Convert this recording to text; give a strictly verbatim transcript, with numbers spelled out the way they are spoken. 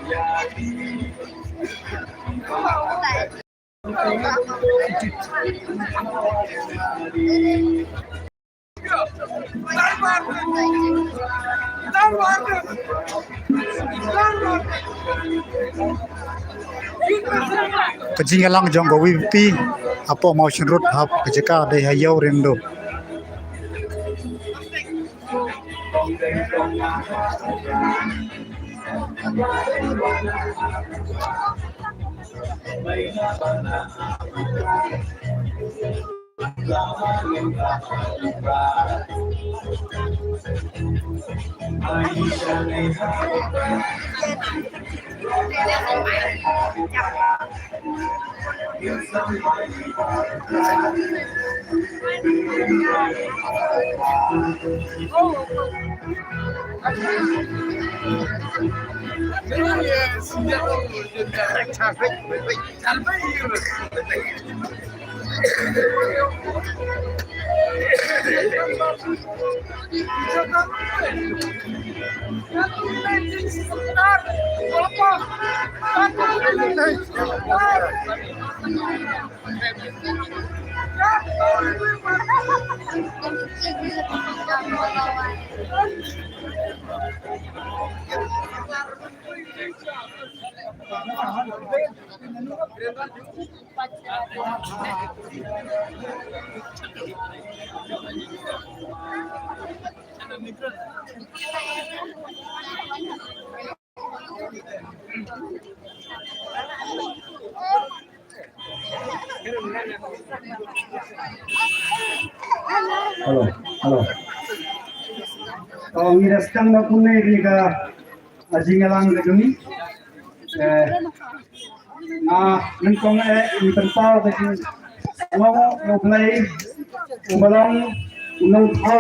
Ka jingïalang jong ka V P P hapoh Mawshynrut hap ka jaka dei ha Ïew Riangdo. Hello, hello. Oh, ngi da sdang da kumne ri ka, ah, jingïalang ka jong ngi. Eh, ah, nyngkong eh, ngi pynpaw ka jingïalang, U Blei uba long u nongthaw